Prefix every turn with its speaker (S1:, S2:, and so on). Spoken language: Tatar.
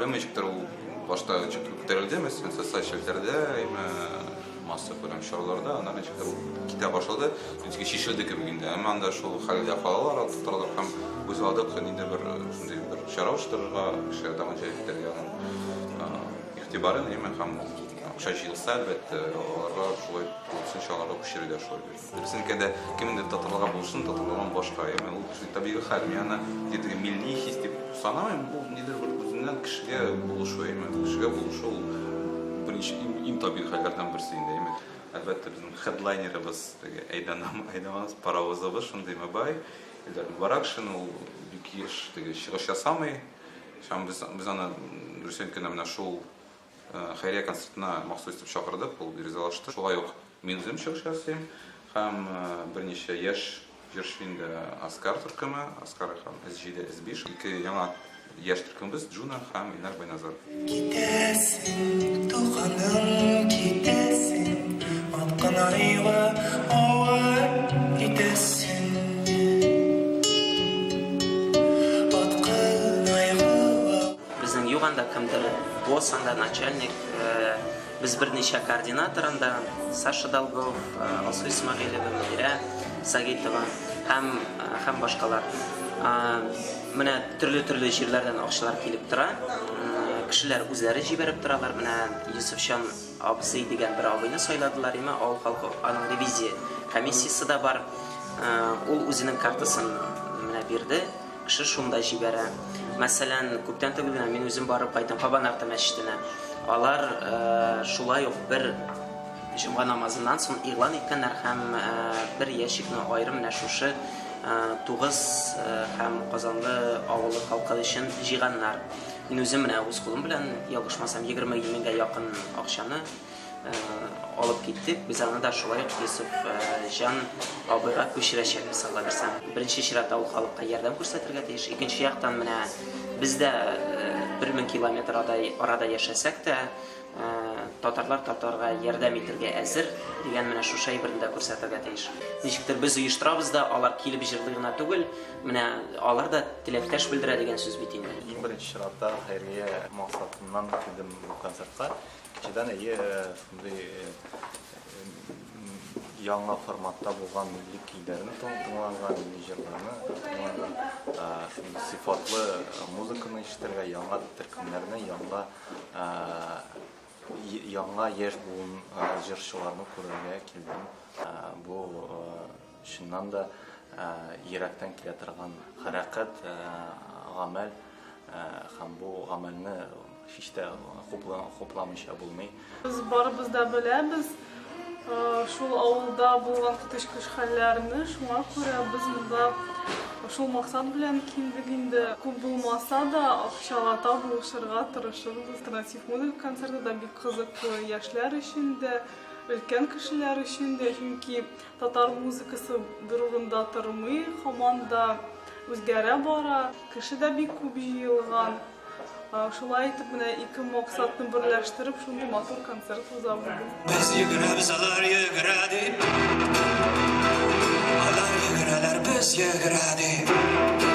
S1: Проблема ничектер ул башта ничектер күтәрелде, мәсәлән, социаль челтәрдә, әйме массакүләм чараларда, аннан ничектер ул китә башлады, ничек чишелде кебек инде. Әмма анда шул хәлдә калалар татарлар һәм үз уйладык, ниндидер бер шундый бер чара оештырырга, кешеләр тагын җәлеп итәргә аның игътибарын, әйме, һәм акча җыелса, әлбәттә, аларга шулай тулысынча аларга күчерергә шулай. Дөресен әйткәндә, кем инде татарларга булышсын, татарлардан башка. Әмма ул шундый табигый хәл. Мин аны теге милли хис дип санамыйм. Ул нидер бер үзеннән кешегә булышу, әмма кешегә булышу ул беренче иң, иң табигый хәлләрдән берсе инде, әмма. Әлбәттә, безнең хедлайнерыбыз теге әйдәнам, әйдәманыбыз, паровозыбыз шундый Мөбай, Илдар Мөбарәкшин, ул бик еш теге чыгыш ясамый. Һәм без, без аны дөресен әйткәндә менә шул Хәйрия концертына махсус итеп чакырдык, ул ризалашты. Шулай ук мин үзем чыгыш ясыйм һәм берничә яшь җырчы инде Аскар төркеме, Аскар һәм S7, S5, ике яңа яшь төркемебез Джуна һәм Илнар Байназаров.
S2: Китәсең, туганым, китәсең, Аткан айга авып китәсең. Аткан айга.
S3: Безнең юк анда кемдер босс анда, начальник. Без берничә координатор анда, Саша Долгов, Алсу Исмәгыйлева, Мөнирә Сагитова һәм һәм башкалар. Менә төрле-төрле җирләрдән акчалар килеп тора. Кешеләр үзләре җибәреп торалар. Менә Йосыфҗан абзый дигән бер абыйны сайладылар, име, авыл халкы, аның ревизия комиссиясе дә бар. Ул үзенең картасын менә бирде. Кеше шунда җибәрә. Мәсәлән, күптән түгел генә мин үзем барып кайттым Кабан арты мәчетенә. Алар шулай ук бер җомга намазыннан соң игълан иткәннәр һәм бер ящикны аерым менә шушы Тугыз һәм Казанлы авылы халкы өчен җыйганнар. Мин үзем менә үз кулым белән, ялгышмасам, 20 меңгә якын акчаны алып киттек. Без аны да шулай ук Йосыф Җан абыйга күчерәчәкбез, Алла бирсә. Беренче чиратта ул халыкка ярдәм күрсәтергә тиеш. Икенче яктан менә без дә 1000 километр арада яшәсәк тә, татарлар татарга ярдәм итергә әзер дигән менә шушы әйберне дә күрсәтергә тиеш. Ничектер без оештырабыз да, алар килеп җырлый гына түгел, менә алар да теләктәш белдерә дигән сүз бит инде.
S4: Иң беренче чиратта хәйрия максатыннан килдем бу концертка. Кичәдән әйе, шундый яңа форматта булган милли көйләрне тыңларга, милли җырларны тыңларга, шундый сыйфатлы музыканы ишетергә, яңа төркемнәрне, яңа яңа яшь буын җырчыларны күрергә килдем. Бу чыннан да йөрәктән килә торган хәрәкәт, гамәл һәм бу гамәлне һич тә хупламыйча булмый.
S5: Без барыбыз да беләбез шул авылда булган коточкыч хәлләрне, шуңа күрә без монда шул максат белән килдек инде. Күп булмаса да, акчалата булышырга тырышырбыз. Альтернатив музыка концерты да бик кызыклы яшьләр өчен дә, өлкән кешеләр өчен дә, чөнки татар музыкасы бер урында тормый, һаман да үзгәрә бара. Кеше дә бик күп җыелган. Шулай итеп, менә ике максатны берләштереп, шундый матур концерт уза бүген.
S2: Без йөгерәбез, алар йөгерә дип. Алар йөгерәләр, без йөгерә дип.